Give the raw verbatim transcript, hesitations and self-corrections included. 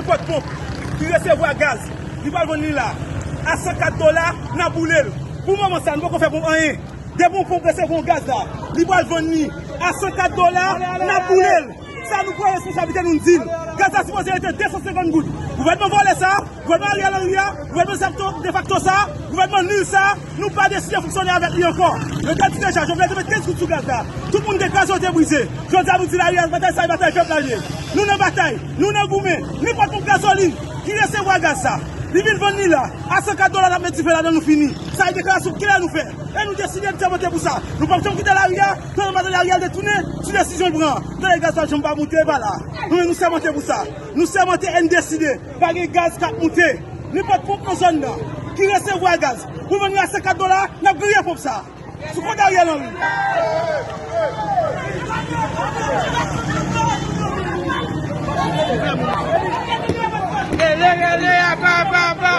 Pòt ponp ki resevwa gaz, li pral vann li la a san kat dola, n ap boule l. Pou moman sa, nou poko fè ponp anyen. Depi yon ponp resevwa yon gaz la, li pral vann li a san kat dola, n ap boule l. Sa nou pran responsablite nou, n di l. Gaz la sipoze rete de san senkant goud. Gouvènman vòlè sa, gouvènman Ariel Henry a, gouvènman defakto, defakto sa, gouvènman nil sa, nou pa deside fonksyone avèk li ankò. Yo te di deja, Jovenel te met kenz goud sou gaz la. Tout moun gen gaz yo te brize. Jodi a nou di lari a, batay sa e batay pèp la li ye. Nou nan batay, nou nan goumen. Nenpòt ponp gazolin ki resevwa gaz sa, li vin vann li la a san kat dola, n ap met dife ladan, nou fini. Sa e deklarasyon klè nou fè. E nou deside, nou sèmante pou sa. Nou p ap janm kite lari a, pandan batay lari a detounen sou desizyon l pran. Tande, gaz pa janm pa moute, e pa la. Nou menm nou sèmante pou sa. Nou sèmante e n deside. Pa gen gaz k ap moute. Nenpòt ponp nan zòn nan ki resevwa gaz pou vann li a san kat dola, n ap griye ponp sa sou kont Ariel Henry. Rele, rele, apa, apa, apa.